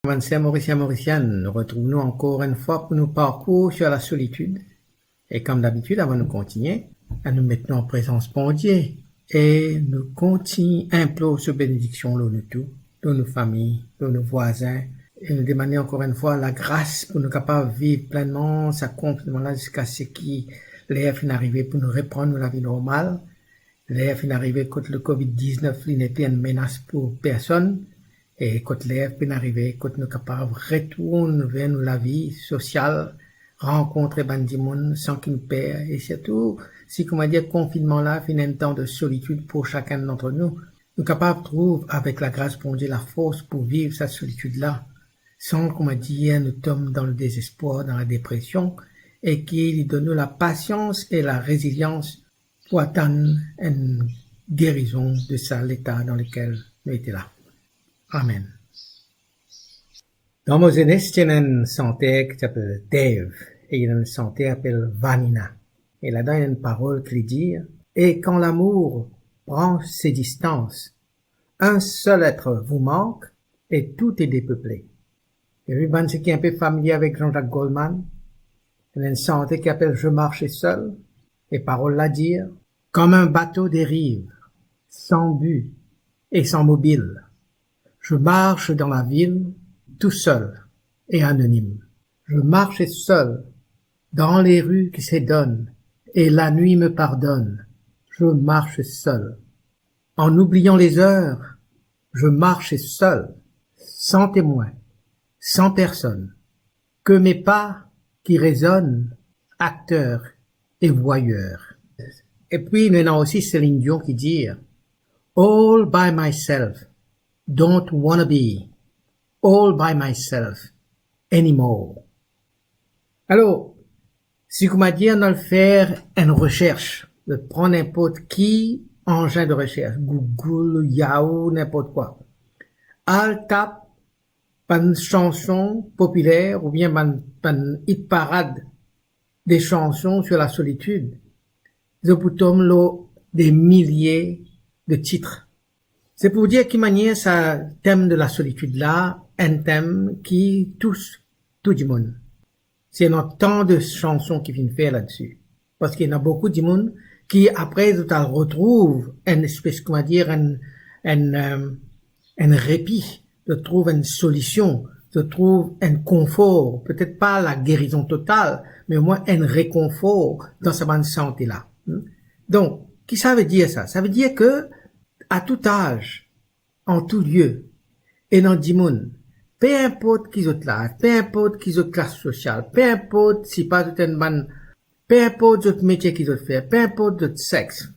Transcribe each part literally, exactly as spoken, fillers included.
Bann ser Morisien, Morisienn, nou retrouv nou ankor enn fwa pou nou parkour sir lasolitid. E kom dabitid, avan nou kontigne, anou met nou an prezans Bondie e nou kontign inplor so benediksion lor nou tou, lor nou fami, lor nou vwazin, e nou demann li ankor enn fwa lagras pou nou kapav viv plennman sa konfinman la ziska seki ler finn arive pou nou reprann nou lavi normal, ler finn arive kot le covid diznef li nepli enn menas pou personn, e kot ler finn arive kot nou kapav retourn ver nou lavi sosial, rankontre bann dimoun san ki nou per, e sirtou, si, koumadir, konfinman la finn enn tan de solitid pou sakenn dantre nou, nou kapav trouv avek lagras Bondie lafors pou viv sa solitid la, san, koumadir, nou tom dan ledezespwar, dan ladepresion, e ki li donn nou lapasians e larezilians pou atann enn gerizon de sa leta dan lekel nou ete la. Amen. Dan mo zenes, ti ena enn santer ki ti apel Dave, e li ena enn santer apel Vanina. E ladan, ena enn parol ki li dir, "Et quand l'amour prend ses distances, un seul être vous manque et tout est dépeuplé." Epi bann seki inpe familie avek Jean-Jacques Goldman, ena enn santer ki apel Je marche seul, e parol la dir, "Comme un bateau dérive, sans but et sans mobile, je marche dans la ville, tout seul et anonyme. Je marche seul dans les rues qui s'édonnent et la nuit me pardonne. Je marche seul. En oubliant les heures, je marche seul, sans témoin, sans personne. Que mes pas qui résonnent, acteur et voyeur." Epi nou ena osi Céline Dion ki dir, "All by myself, don't wanna be all by myself anymore." Alor, si, koumadir, nou al fer enn resers, nou pran ninport ki anzin de resers, Google, Yahoo, ninport kwa, al tap bann sanson popiler oubien bann, bann hit parad de sanson sir lasolitid, zot pou tom lor de milie de tit. Se pou dir ki manier sa tem de lasolitid la, enn tem ki tous tou dimoun. Se ena tan de sanson ki finn fer ladsi. Parski ena boukou dimoun ki apre zot al retrouv enn espes, koumadir, enn, enn, eh, enn repi, zot trouv enn solision, zot trouv enn konfor, petet pa lagerizon total, me omwin enn rekonfor dan sa bann sante la. Hmm? Donk, ki sa ve dir sa? Sa ve dir ke a tout az, an tou lie, ena dimoun, pe inport ki zot laz, pe inport ki zot klas sosial, pe inport si pa zot enn bann, pe inport zot metie ki zot fer, pe inport zot sex,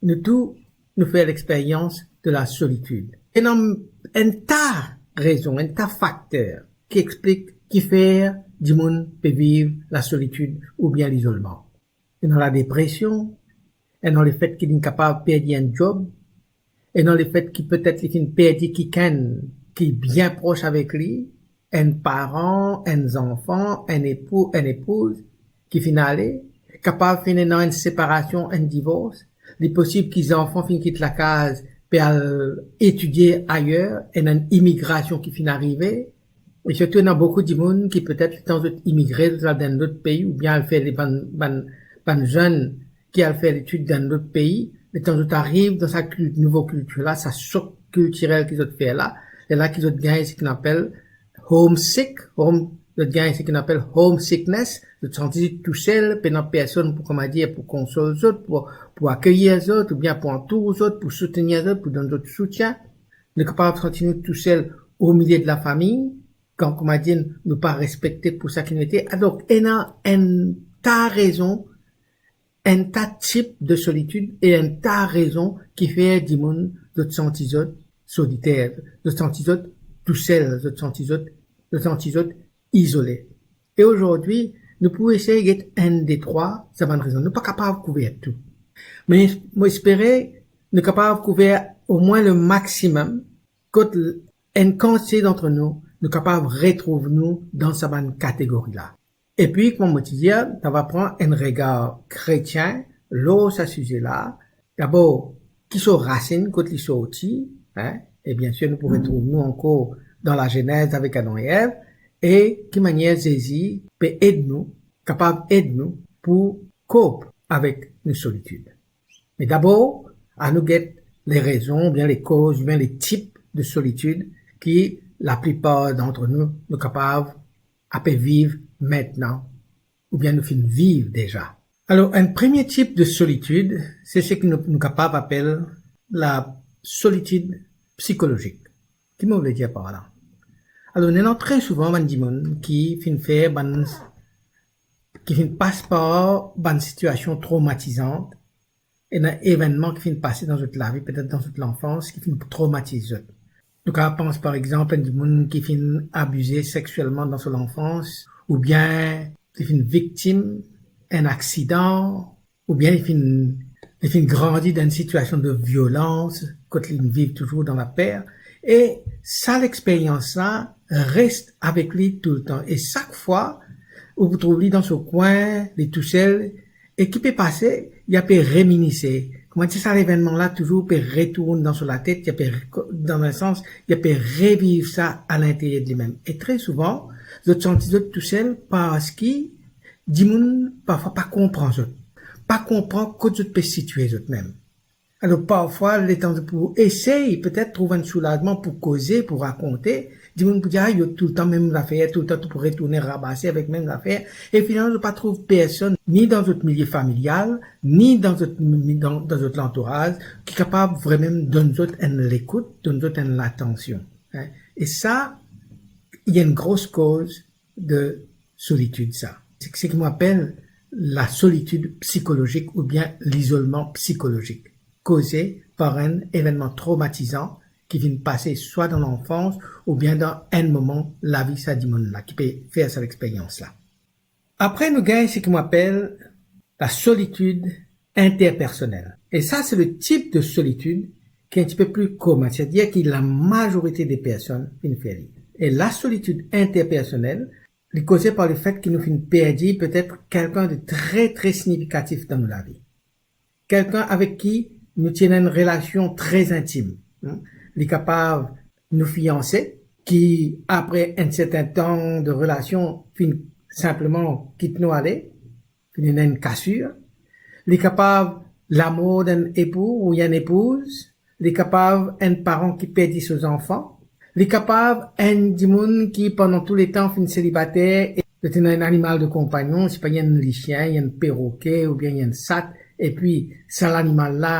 nou tou, nou fer lexperyans de lasolitid. Ena enn ta rezon, enn ta fakter ki explik kifer dimoun pe viv lasolitid oubien lizolman. Ena ladepresion, ena lefet ki li kapav perdi enn zob, ena lefet ki petet li finn perdi kikenn ki bien pros avek li, enn paran, enn zanfan, enn epou, enn epouz ki finn ale, kapav finn ena enn separasion, enn divors. Li posib ki zanfan finn kit lakaz, pe al etidie ayer, ena enn imigrasion ki finn arive, e sirtou ena boukou dimoun ki petet letan zot imigre, zot al dan enn lot pei, oubien al fer le bann, bann, bann zenn ki al fer letid dan enn lot pei, letan zot ariv dan sa kil-, nouvo kiltir la, sa sok kiltirel ki zot fer la, lerla ki zot gagn seki nou apel homesick, home, zot gagn seki nou apel homesickness, zot santi tousel, pena personn pou, koumadir, pou konsol zot, pou, pou akeyir zot, oubien pou antour zot, pou soutenir zot, pou donn zot soutien. Nou kapav santi nou tousel omilie de lafami, kan, koumadir, nou pa respekte pou seki nou ete. Alor, ena enn ta rezon, enn ta tip de solitid e enn ta rezon ki fer dimoun zot santi zot soliter, zot santi zot tousel, zot santi zot, zot santi zot izole. E azordi, nou pou esey get enn, de, trwa sa bann rezon. Nou pa kapav kouver tou. Me mo espere nou kapav kouver omwin le maximum, kot enn kantite dantre nou, nou kapav retrouv nou dan sa bann kategori la. Epi, kouma mo ti dir, nou va pran enn regar kretien lor sa size la. Dabor, ki so rasinn, kot li sorti, hein? E biensir, nou pou retrouv nou ankor dan Lazenez avek Adan e Ev, e ki manier Zezi pe ed nou, kapav ed nou pou cope avek nou solitid. Me dabor, anou get le rezon, oubien le koz, oubien le tip de solitid ki laplipar dantre nou, nou kapav ape viv aster, oubien nou finn viv deza. Alor, enn premie tip de solitid, se seki nou, nou kapav apel la solitid psikolozik. Ki mo vle dir par la? Alor, nou ena tre souvan bann dimoun ki finn fer bann, ki finn pas par bann sitiasion tromatizan, ena evennman ki finn pase dan zot lavi, petet dan zot lanfans, ki finn tromatiz zot. Nou kapav pans, par exanp, enn dimoun ki finn abize sexielman dan so lanfans, oubien li finn viktim enn aksidan, oubien li finn, li finn grandi dan enn sitiasion de violans, kot li viv touzour dan laper. E sa lexperyans la res avek li toultan. E sak fwa, ou pou trouv li dan so kwin, li tousel, e ki pe pase, li ape reminise. Koumadir sa levennman la touzour pe retourn dan so latet, li ape reko-, dan enn sans, li ape reviv sa alinteryer de limem. E tre souvan, zot santi zot tousel parski dimoun parfwa pa konpran zot, pa konpran kot zot pe sitie zot mem. Alor, parfwa, letan pou esey petet trouv enn soulazman pou koze, pou rakonte, dimoun pou dir, "Ah, li toultan mem zafer, toultan to pou retourn rabase avek mem zafer." E finalman, zot pa trouv personn, ni dan zot milie familial, ni dan zot, ni dan, dan zot lantouraz, ki kapav vremem donn zot enn lekout, donn zot enn latansion. Hein? E sa, li enn gro koz de solitid sa. Se seki mo apel la solitid psikolozik oubien lizolman psikolozik, koze par enn evennman tromatizan ki finn pase swa dan lanfans oubien dan enn moman lavi sa dimoun la ki pe fer sa lexperyans la. Apre, nou gagn seki mo apel la solitid interpersonel. E sa, se le tip de solitid ki enn tipe pli komin, setadir ki lamazorite de personn finn fer li. E la solitid interpersonel, li koze par lefet ki nou finn perdi petet kelkenn de tre, tre signifikatif dan nou lavi. Kelkenn avek ki nou ti ena enn relasion tre intim. Hmm? Li kapav nou fianse, ki apre enn sertin tan de relasion, finn sinpleman kit nou ale, finn ena enn kasir. Li kapav lamor d'enn epou ou enn epouz. Li kapav enn paran ki perdi so zanfan. Li kapav enn dimoun ki pandan tou letan finn selibater e li ena enn animal de konpagnon, sipa enn lisien, enn peroke oubien enn sat, epi sa lanimal la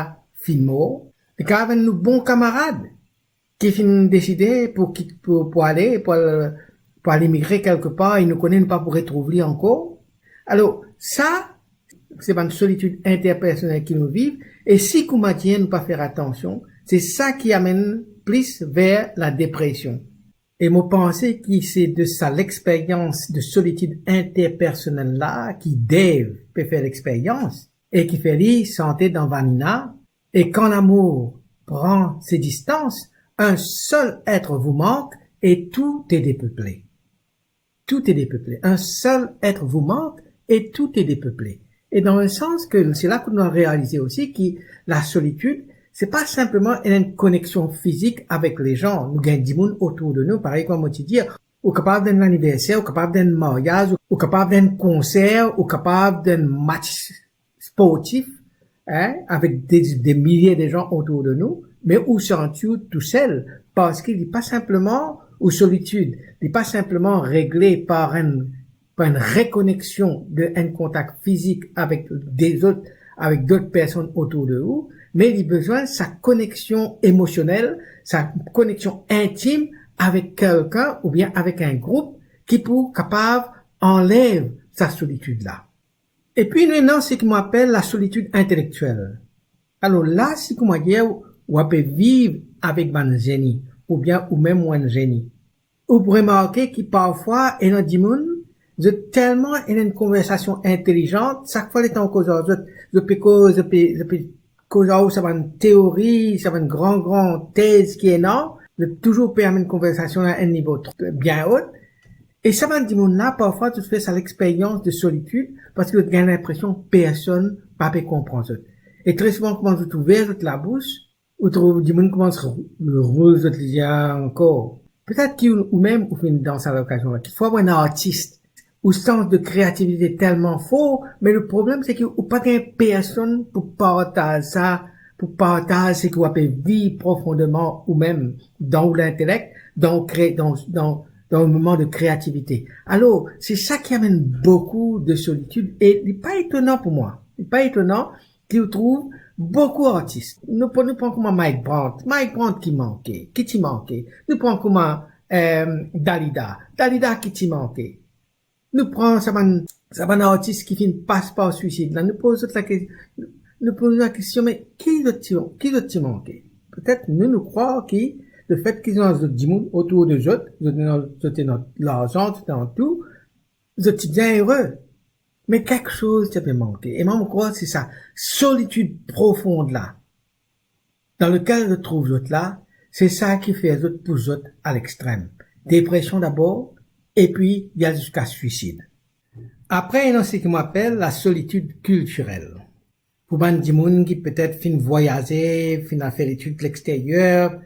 finn mor. Li kapav enn nou bon kamarad ki finn deside pou ki, pou, pou ale, pou al, pou al emigre kelkepar, e nou kone nou pa pou retrouv li ankor. Alor, sa, se bann solitid interpersonel ki nou viv, e si koumadir nou pa fer atansion, se sa ki amenn plis ver ladepresion. E mo panse ki se de sa lexperyans de solitid interpersonel la ki Dave pe fer lexperyans, e ki fer li sante dan Vanina, et quand l'amour prend ses distances, un seul être vous manque et tout est dépeuplé. Tout est dépeuplé. Un seul être vous manque et tout est dépeuplé. E dan enn sans ke se la ki nou realize osi ki la solitid, se pa sinpleman enn koneksion fizik avek lezan. Nou gagn dimoun otour de nou, parey kouma mo ti dir, ou kapav dan enn laniverser, ou kapav dan enn maryaz, ou kapav dan enn konser, ou kapav dan enn match sportif, hein, avek de, de milie de zan otour de nou, me ou santi ou tousel, parski li pa sinpleman, ou solitid, li pa sinpleman regle par enn, par enn rekoneksion de enn kontak fizik avek dezot, avek dot personn otour de ou, me li bizin sa koneksion emosionel, sa koneksion intim avek kelkenn oubien avek enn group ki pou kapav anlev sa solitid la. Epi nou ena seki mo apel la solitid intelektiel. Alor la, si koumadir ou ape viv avek bann zeni, oubien ou mem ou enn zeni, ou pou remarke ki parfwa ena dimoun, zot telman ena enn konversasion intelizan, sak fwa letan ou koz ar zot, zot pe koz, zot pe, zot pe koz ar ou sa bann teori, sa bann gran, gran tez ki ena, zot touzour pe amenn konversasion a enn nivo tr-, bien ot. E sa bann dimoun la, parfwa, zot fer sa lexperyans de solitid, parski zot gagn linpresion personn pa pe konpran zot. E tre souvan, kouma zot ouver zot labous, ou trouv dimoun koumans rou-, roul zot lizie ankor. Petet ki ou, ou mem ou finn dan sa lokazion la, ki fwa ou enn artis, ou sans de kreativite telman for, me le problem se ki ou pa gagn personn pou partaz sa, pou partaz seki ou ape viv profondeman ou mem, dan ou lintelek, dan ou kre-, dan, dan, dan ou moman de kreativite. Alor, se sa ki amenn boukou de solitid, e li pa etonan pou mwa. Li pa etonan ki ou trouv boukou artis. Nou pran, nou pran kouma Mike Brandt. Mike Brandt ki manke, ki ti manke. Nou pran kouma, eh, Dalida. Dalida ki ti manke. Nou pran sa bann, sa bann artis ki finn pas par swisid la. Nou poz zot lake-, nou poz lakestion, me ki zot ti, ki zot ti manke? Petet nou, nou krwar ki lefet ki zot ena zot dimoun otour de zot, zot ena, zot ena larzan, zot ena tou, zot ti bien ere. Me kiksoz ti pe manke. E mwa, mo krwar se sa solitid profond la, dan lekel zot trouv zot la, se sa ki fer zot pous zot a lextrem. Depresion dabor, epi al ziska swisid. Apre, ena seki mo apel lasolitid kiltirel. Pou bann dimoun ki petet finn vwayaze, finn al fer letid lexteryer,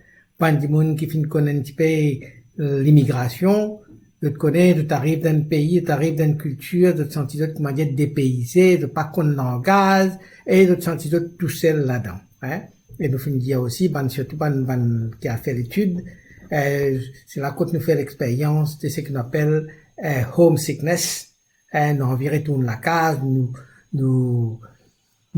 bann dimoun ki finn konn enn tipe, eh, limigrasion, zot kone, zot ariv dan enn pei, zot ariv dan enn kiltir, zot santi zot, koumadir, depeize, zot pa konn langaz, e zot santi zot tousel ladan, hein. E nou finn dir osi, bann, sirtou bann, bann ki al fer letid, eh, se la kot nou fer lexperyans de seki nou apel, eh, homesickness, eh, nou anvi retourn lakaz, nou, nou,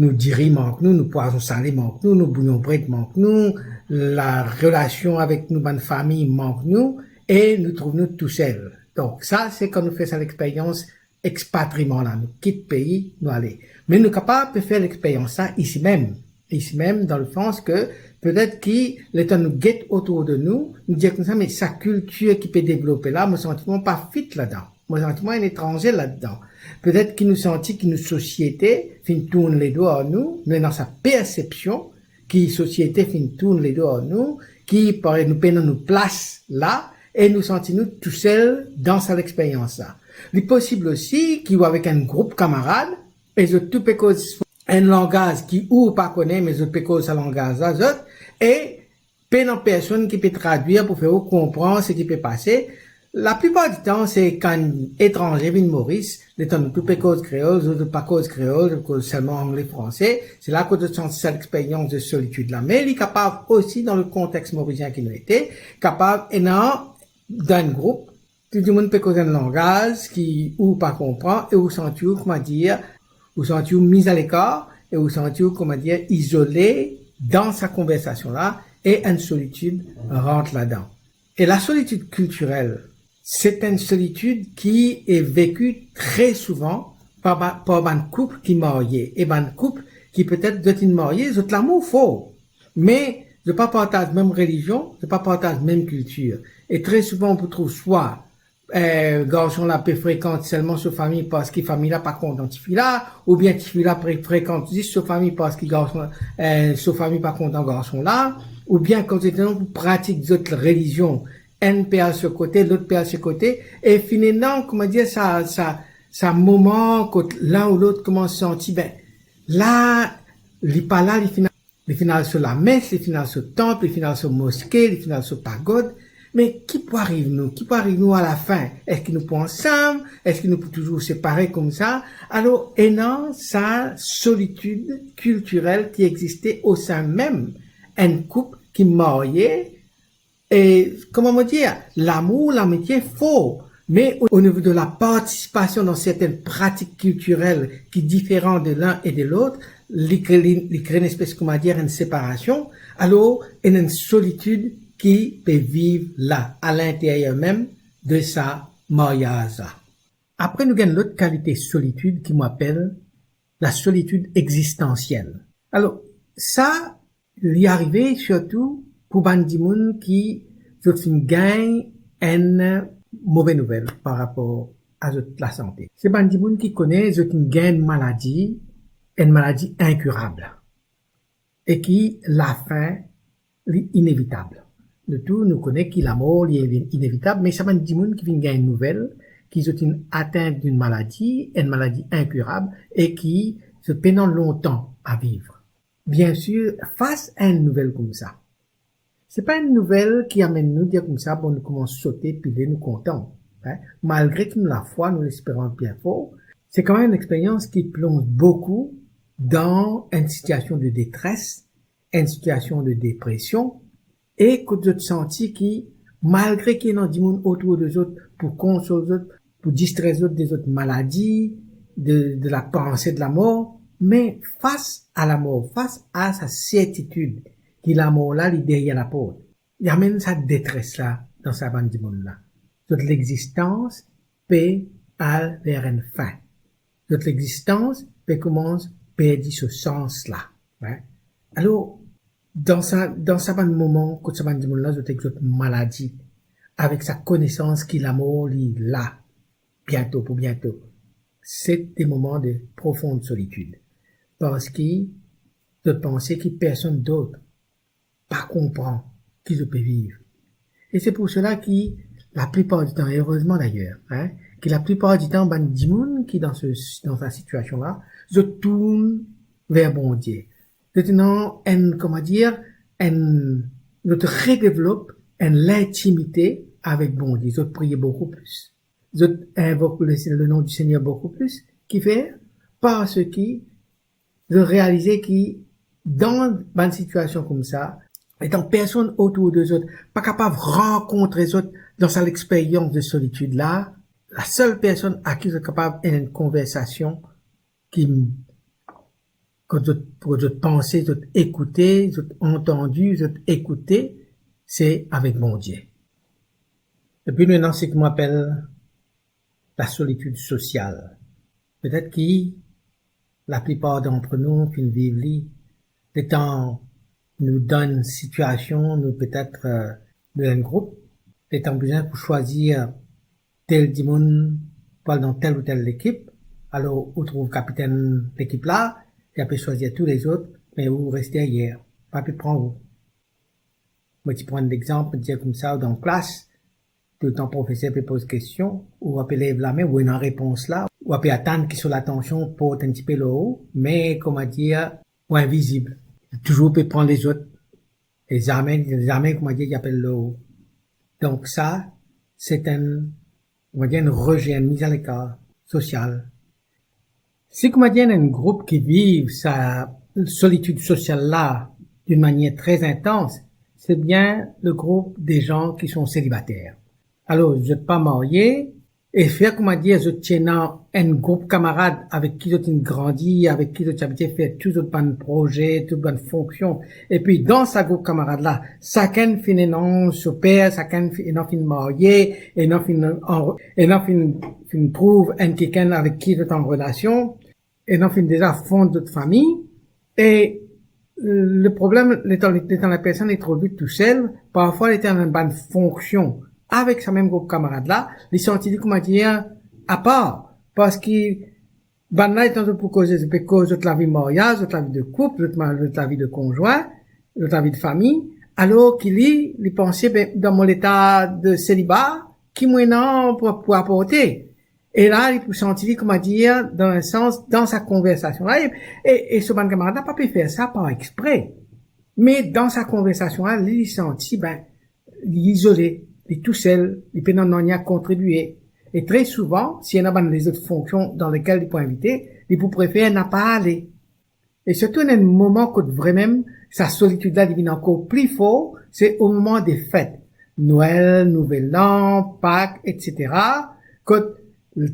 nou diri mank nou, nou pwazon sale mank nou, nou bouyon bred mank nou, larelasion avek nou bann fami mank nou, e nou trouv nou tousel. Donk, sa, se kan nou fer sa lexperyans expatriman la, nou kit pei, nou ale. Me nou kapav pe fer lexperyans sa isi mem. Isi mem, dan lesans ke petet ki letan nou get otour de nou, nou dir koumsa, me sa kiltir ki pe devlope la, mo santi mwa pa fit ladan. Mo santi mwa enn etranze ladan. Petet ki nou santi ki nou sosiete finn tourn ledo ar nou, nou ena sa persepsion ki sosiete finn tourn ledo ar nou, ki parey nou pena nou plas la, e nou santi nou tousel dan sa lexperyans la. Li posib osi ki ou avek enn group kamarad, e zot tou pe koz enn langaz ki ou pa kone, me zot pe koz sa langaz la, zot, e pena personn ki pe tradwir pou fer ou konpran seki pe pase. Laplipar ditan, se kan etranze vinn Moris, letan nou tou pe koz kreol, zot, zot pa koz kreol, zot koz selman angle, franse. Se la kot zot santi sa lexperyans de solitid la. Me li kapav osi, dan lekontex morisien ki nou ete, kapav ena dan enn group, tou dimoun pe koz enn langaz ki ou pa konpran e ou santi ou, koumadir, ou santi ou miz alekar e ou santi ou, koumadir, izole dan sa konversasion la e enn solitid rant ladan. E lasolitid kiltirel, se enn solitid ki e veki tre souvan par ba-, par bann koup ki marye e bann koup ki petet zot inn marye, zot lamour for, me zot pa partaz mem relizion, zot pa partaz mem kiltir. E tre souvan, ou pou trouv swa, eh, garson la pe frekant selman so fami parski fami la pa kontan tifi la, oubien tifi la pre-, frekant zis so fami parski garson, eh, so fami pa kontan garson la, oubien kan zot ena pou pratik zot relizion, enn pe al so kote, lot pe al so kote, e finn ena, koumadir, sa, sa, sa moman kot inn ou lot koumans santi, be, la, li pa la, li finn al, li finn al so lames, li finn al so tanp, li finn al so moske, li finn al so pagod. Me ki pou ariv nou? Ki pou ariv nou alafin? Eski nou pou ansam? Eski nou pou touzour separe koumsa? Alor, ena sa solitid kiltirel ki existe osin mem enn koup ki marye, e, kouma mo dir, lamour, lamitie for, me o, o nivo de la partisipasion dan sertenn pratik kiltirel ki diferan de lin e de lot, li kre, li, li kre enn espes, koumadir, enn separasion, alor ena enn solitid ki pe viv la, alinteryer mem de sa maryaz la. Apre, nou gagn lot kalite solitid ki mo apel lasolitid existansiel. Alor, sa, li arive sirtou pou bann dimoun ki zot finn gagn enn move nouvel par rapor a zot lasante. Se bann dimoun ki kone zot finn gagn enn maladi, enn maladi inkirab, e ki lafin li inevitab. Nou tou, nou kone ki lamor, li inevitab, me sa bann dimoun ki finn gagn nouvel ki zot finn atin enn maladi, enn maladi inkirab, e ki zot pena lontan a viv. Biensir, fas a enn nouvel koumsa, Se pa enn nouvel ki amenn nou dir koumsa, bon, nou koumans sote, pile, nou kontan. Hein? Malgre ki nou lafwa, nou lesperans bien for, se kanmem enn experyans ki plonz boukou dan enn sitiasion de detres, enn sitiasion de depresion, e kot zot santi ki, malgre ki ena dimoun otour de zot pou konsol zot, pou distrer zot de zot maladi, de, de lapanse de lamor, me fas a lamor, fas a sa sertitid ki lamor la, li deryer laport, li amenn sa detres la dan sa bann dimoun la. Zot lexistans pe al ver enn fin. Zot lexistans pe koumans perdi so sans la. Hein? Alor, dan sa, dan sa bann moman kot sa bann dimoun la, zot ek zot maladi, avek sa konesans ki lamor li la, biento pou biento, se de moman de profond solitid. Parski zot panse ki personn dot pa konpran ki zot pe viv. E se pou sela ki laplipar ditan, erezman dayer, hein, ki laplipar ditan bann dimoun ki dan se, dan sa sitiasion la, zot tourn ver Bondie. Zot ena enn, kouma dir, enn, zot redevlop enn lintimite avek Bondie. Zot priye boukou plis. Zot invok le, le nom du Seigneur boukou plis. Kifer? Parski zot realize ki dan bann sitiasion koumsa, letan personn otour de zot pa kapav rankontre zot dan sa lexperyans de solitid la, lasel personn a ki zot kapav ena enn konversasion ki, kot zot, kot zot panse, zot ekoute, zot antandi, zot ekoute, se avek Bondie. Epi nou ena seki mo apel lasolitid sosial. Petet ki laplipar dantre nou finn viv li, letan nou dan enn sitiasion, nou petet, eh, dan enn group, letan bizin pou swazir tel dimoun pou al dan tel ou tel lekip, alor ou trouv kapitenn lekip la, li ape swazir tou lezot, me ou res deryer, pa pe pran ou. Mo ti pran enn lexanp, dir koumsa, ou dan klas, toultan profeser pe poz kestion, ou ape lev lame, ou ena repons la, ou ape atann ki so latansion port enn tipe lor ou, me, kouma dir, ou invizib. Li touzour pe pran lezot, e zame, zame, kouma dir, li apel lor ou. Donk sa, se enn, kouma dir, enn reje, enn miz alekar sosial. Si, kouma dir, enn group ki viv sa solitid sosial la d'une manière très intense, c'est bien le groupe des gens qui sont célibataires. Alor, zot pa marye, e fer, kouma dir, zot ti ena enn group kamarad avek ki zot inn grandi, avek ki zot ti abitie fer tou zot bann proze, tou bann fonksion. Epi dan sa group kamarad la, sakenn finn ena so per, sakenn fi-, ena finn marye, ena finn an-, ena finn, finn trouv enn kikenn avek ki zot an relasion, ena finn deza fond zot fami, e le problem, letan, letan lapersonn li trouv li tousel, parfwa li ena bann fonksion avek sa mem group kamarad la, li santi li, kouma dir, apar, parski bann la, letan zot pou koze, zot pe koz zot lavi maryaz, zot lavi de koup, zot ma-, zot lavi de konzwin, zot lavi de fami, alor ki li, li panse, be, dan mo leta de seliba, ki mo ena pou, pou aporte? E la, li pou santi li, kouma dir, dan enn sans, dan sa konversasion la, e, e, e so bann kamarad la pa pe fer sa par expre. Me dan sa konversasion la, li, li santi, be, li izole, li tousel, li pena nanye a kontribie. E tre souvan, si ena bann lezot fonksion dan lekel li pou invite, li pou prefer napa ale. E sirtou enn moman kot vremem sa solitid la li vinn ankor pli for, se o moman de fet, Nwel, Nouvel An, Pak, etsetera, kot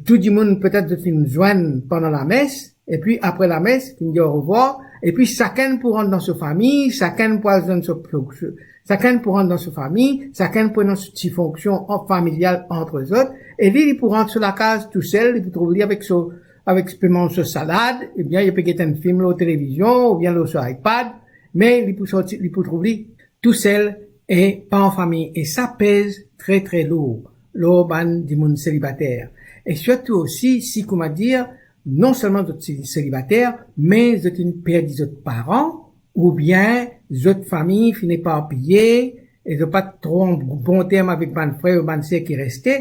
tou dimoun petet zot finn zwenn pandan lames, epi apre lames, finn dir orevwar, epi sakenn pou rant dan so fami, sakenn pou al zwenn so, so, sakenn pou rant dan so fami, sakenn pou ena so ti fonksion an-, familial antre zot, e li, li pou rant so lakaz tousel, li pou trouv li avek so, avek pe manz so salad, ebien, li pe get enn fim lor televizion, oubien lor so iPad, me li pou sorti, li pou trouv li tousel e pa an fami, e sa pez tre, tre lour lor bann dimoun selibater. E sirtou osi, si, kouma dir, non selman zot se-, selibater, me zot inn perdi zot paran, oubien zot fami finn eparpiye, e zot pa tro an bon term avek bann frer ou bann ser ki reste,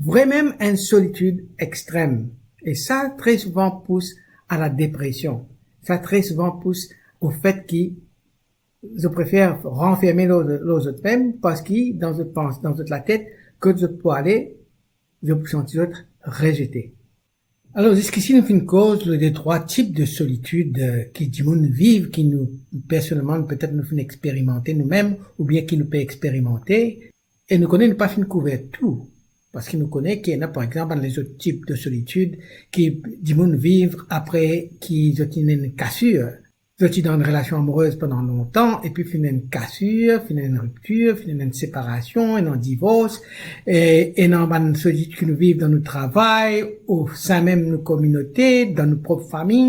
vremem enn solitid extrem. E sa tre souvan pous a la depresion. Sa tre souvan pous o fet ki zot prefer ranferme lor, lor zot mem, parski dan zot pans-, dan zot latet, kot zot pou ale, zot pou santi zot rezete. Alor, ziskisi nou finn koz lor de trwa tip de solitid, eh, ki dimoun viv, ki nou, personelman, petet nou finn experimante noumem, oubien ki nou pe experimante, e nou kone nou pa finn kouver tou, parski nou kone ki ena, par exanp, bann lezot tip de solitid ki dimoun viv apre ki zot inn ena enn kasir, zot ti dan enn relasion amourez pandan lontan, epi finn ena enn kasir, finn ena enn riptir, finn ena enn separasion, ena divors, e, ena bann solitid ki nou viv dan nou travay, osin mem nou kominote, dan nou prop fami,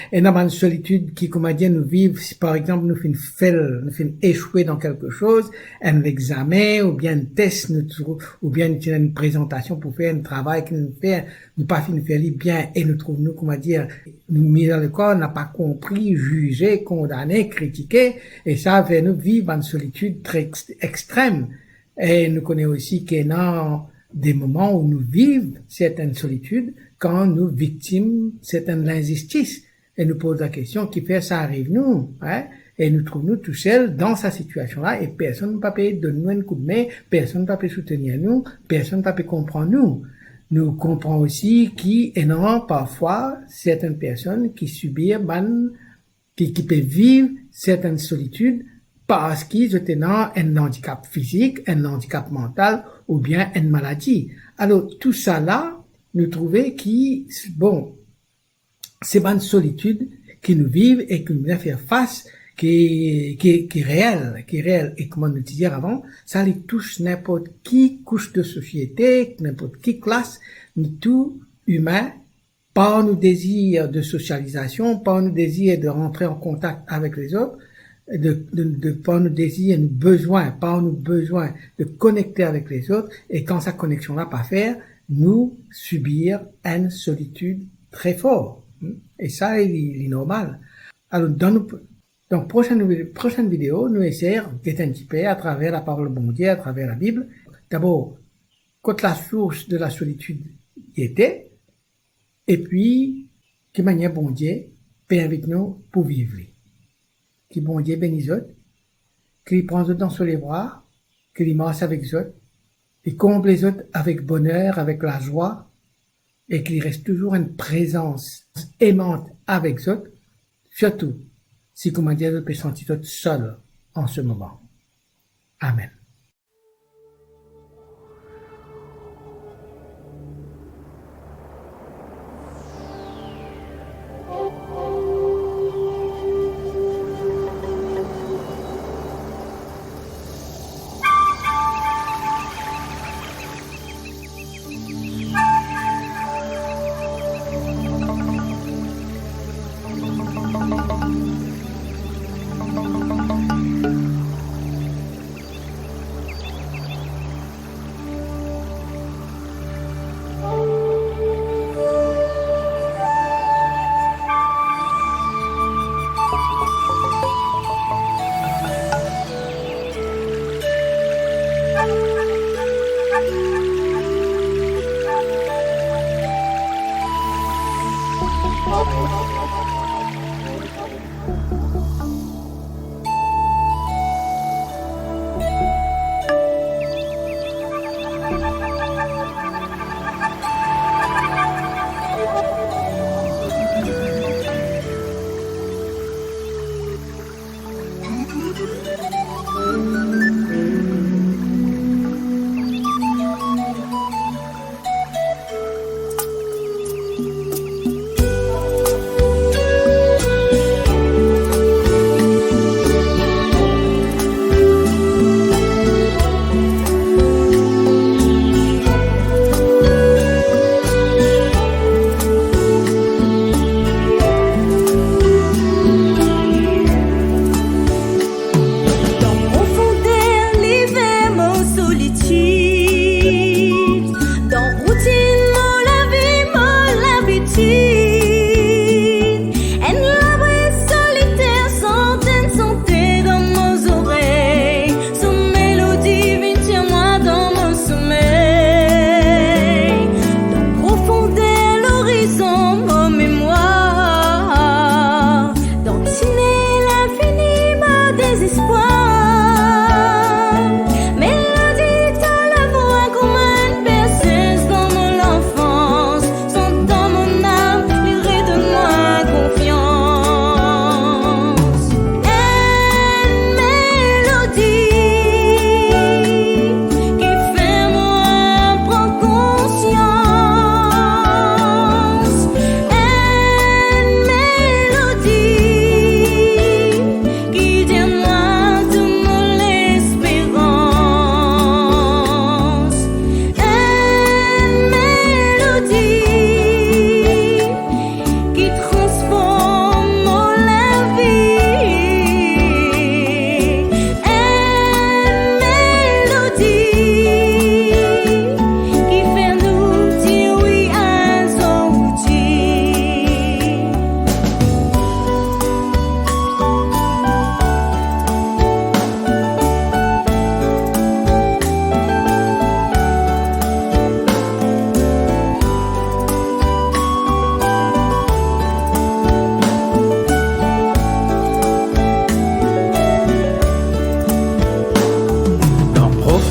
ena bann solitid ki, kouma dir, nou viv, si par exanp nou finn fel, nou finn eswe dan kelke soz, enn lexame, oubien enn tes, nou trouv, oubien nou ti ena enn prezantasion pou fer, enn travay ki nou fer, nou pa finn fer li bien, e nou trouv nou, kouma dir, nou mis a lekar, napa konpri, zize, kondane, kritike, e sa fer nou viv bann solitid tre ex-, extrem. E nou kone osi ki ena de moman ou nou viv sertenn solitid kan nou viktim sertenn linzistis. E nou poz lakestion, kifer sa ariv nou, hein? E nou trouv nou tousel dan sa sitiasion la, e personn pa pe donn nou enn koudme, personn pa pe soutenir nou, personn pa pe konpran nou. Nou konpran osi ki ena parfwa sertenn personn ki sibir bann, ki, ki pe viv sertenn solitid parski zot ena enn andikap fizik, enn andikap mantal oubien enn maladi. Alor, tousala, nou trouve ki, bon, se bann solitid ki nou viv e ki nou bizin fer fas, ki, ki, ki reel, ki reel. E kouma nou ti dir avan, sa li tous ninport ki kous de sosiete, ninport ki klas, nou tou imin, par nou dezir de sosializasion, par nou dezir de rantre an kontak avek lezot, de, de, de, par nou dezir, nou bezwin, par nou bezwin de konekte avek lezot, e kan sa koneksion la pa fer, nou sibir enn solitid tre for. E sa, li, li normal. Alor, dan nou, dan prosenn, prosenn video, nou esey get enn tipe atraver laparol Bondie, atraver Labib. Dabor, kot lasours de lasolitid li ete, epi ki manier Bondie pe invit nou pou viv li. Ki Bondie beni zot, ki li pran zot dan so lebra, ki li mars avek zot, li konble zot avek boner, avek lazwa, e ki li res touzour enn prezans emant avek zot, sirtou si, kouma dir, zot pe santi zot sel an se moman. Amen.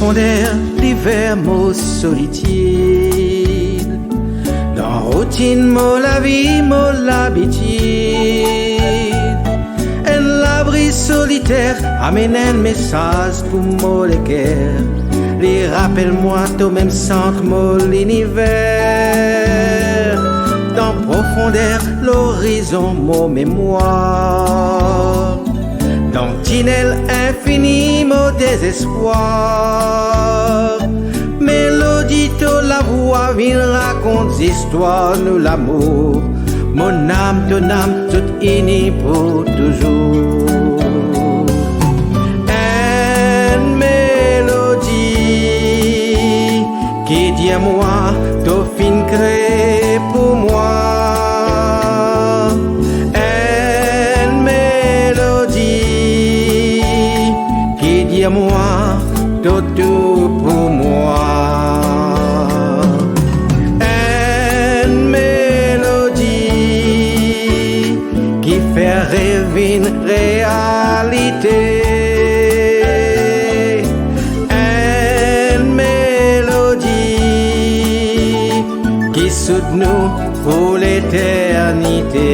Profonder liver mo solitid, dan routinn mo lavi, mo labitid. Enn labri soliter amenn enn mesaz pou mo leker. Li rapel mwa to mem sant mo liniver. Dan profonder lorizon mo memwar, dan tinel infini mo dezespwar. Melodi to lavwa vinn rakont zistwar nou lamour. Mo nam, to nam, zot ini pou touzour. Enn melodi ki dir mwa to finn kre pou mwa. Enn melodi ki dir mwa to tou pou mwa. Enn melodi ki fer rev vinn realite. Enn melodi ki sout nou pou leternite.